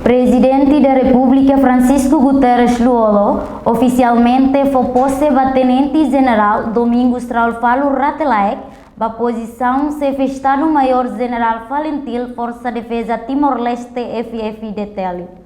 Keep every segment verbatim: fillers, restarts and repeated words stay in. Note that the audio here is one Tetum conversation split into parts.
Prezidente da Repúblika Francisco Guterres Lú-Olo ofisialmente fó pose ba Tenente Jenerál Domingos Raul Falur Rate Laek ba pozisaun Xefe Estadu Maiór Jenerál Falintil Forsa Defeza Timor-Leste, F-FDTL.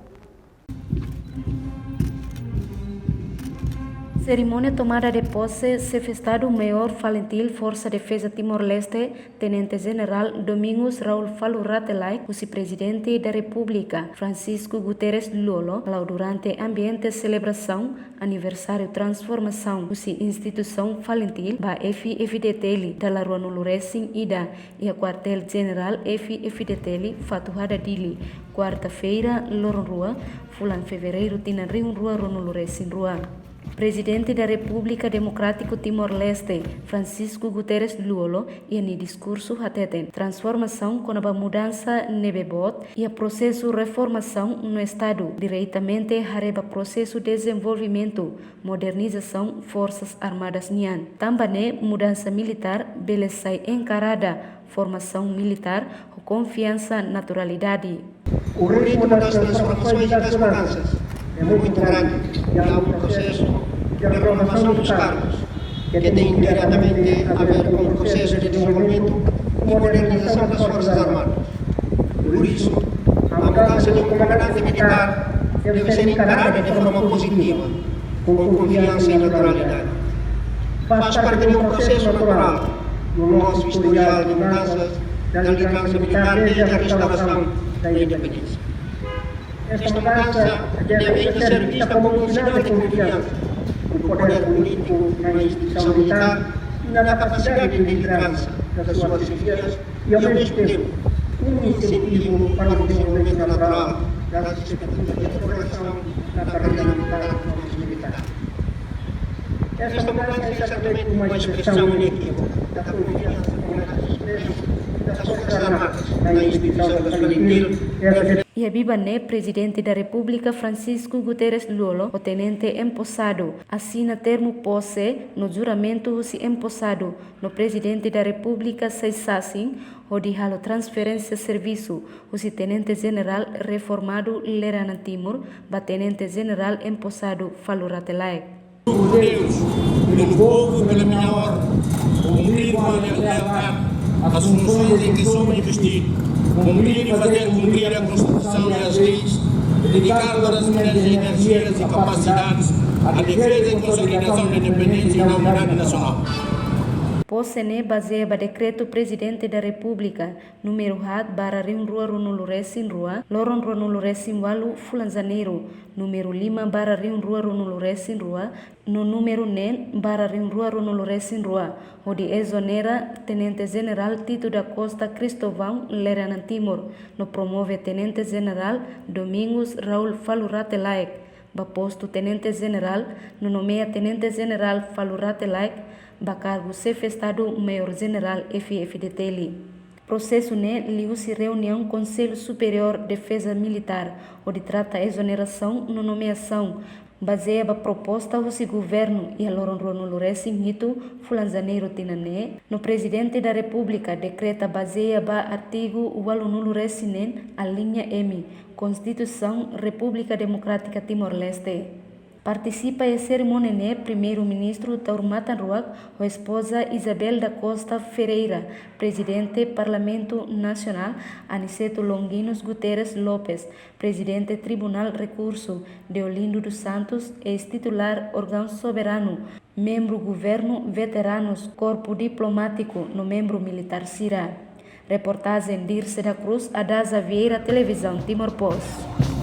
Serimónia tomada de pose Xefe Estadu Maiór Falintil Forsa Defeza Timor-Leste, Tenente Jenerál Domingos Raul Falur Rate Laek, husi Prezidente da Repúblika Francisco Guterres Lú-Olo, hala'o durante ambiente selebrasaun aniversáriu transformasaun husi instituisaun Falintil ba F-FDTL dala ruanulu-resin-ida iha Kuartél Jenerál F-FDTL Fatuhada, Dili, kuarta-feira, loron rua, fulan fevereiru, tinan rihun rua ruanulu-resin-rua. Prezidente da Repúblika Demokrátiku Timor-Leste, Francisco Guterres Lú-Olo, iha nia diskursu hateten, transformasaun kona-ba mudansa ne'ebé boot iha prosesu reformasaun no Estadu diretamente haree ba prosesu dezenvolvimentu, modernizasaun Forsas Armadas nian. Tanba ne'e mudansa militár bele sai enkarada formasaun militár ho konfiansa, naturalidade. O ritmo das transformações e das mudanças é muito grande e há um processo de renovação dos cargos que tem diretamente a ver com o processo de desenvolvimento e modernização das Forças Armadas. Por isso, a mudança de um comandante militar deve ser encarada de forma positiva, com confiança e naturalidade. Faz parte de um processo natural no nosso historial de mudanças da liderança militar desde a restauração da independência. Esta mudança deve ainda ser vista como um sinal de confiança do poder político na instituição militar e na capacidade de liderança das suas chefias e, ao mesmo tempo, um incentivo para o desenvolvimento natural das expectativas de progressão na carreira militar dos novos militares. Esta mudança é certamente uma expressão inequívoca da confiança com a resistência das Forças Armadas na instituição da Falintil. Iha biban ne'e, Prezidente da Repúblika Francisco Guterres Lú-Olo ho Tenente emposadu asina termu pose no juramentu husi emposadu, no Prezidente da Repúblika sai sasin hodi halo transferénsia servisu husi Tenente Jenerál reformadu Lere Anan Timur ba Tenente Jenerál emposadu Falur Rate Laek. Por Deus, pelo povo e pela minha ordem, cumprir com lealdade as funções em que sou investido, cumprir e fazer cumprir a Constituição e as leis, dedicar todas as minhas energias e capacidades à defesa e consolidação da independência e da unidade nacional. Pose ne'e bazeia ba Dekretu Prezidente da Repúblika númeru haat barra rihun rua ruanulu-resin-rua, loron ruanulu-resin-ualu, fulan Janeiru, númeru lima barra rihun rua ruanulu-resin-rua, no númeru neen barra rihun rua ruanulu-resin-rua, hodi ezonera Tenente Jenerál Tito da Costa Cristovão Lere Anan Timur, no promove Tenente Jenerál Domingos Raul Falur Rate Laek ba postu Tenente Jenerál, no nomeia Tenente Jenerál Falur Rate Laek ba kargu Xefe Estadu Maiór Jenerál F-FDTL. Prosesu ne'e liuhusi reuniaun Konsellu Superiór Defeza Militár, hodi trata ezonerasaun no nomeasaun, bazeia ba proposta husi governu iha loron ruanulu-resin-hitu, fulan Janeiru tinan ne'e, no Prezidente da Repúblika dekreta bazeia ba artigu ualunulu-resin-neen, alínea M, Konstituisaun Repúblika Demokrátika Timor-Leste. Partisipa iha serimónia ne'e Primeiru-Ministru Taur Matan Ruak ho espoza Isabel da Costa Ferreira, Prezidente Parlamentu Nasionál Aniceto Longuinhos Guterres Lopes, Prezidente Tribunál Rekursu Deolindo dos Santos, eis-titulár órgaun soberanu, membru governu, veteranus, korpu diplomátiku no membru militár sira. Reportajen Dirce da Cruz, Adaza Vieira, Televizaun Timor Post.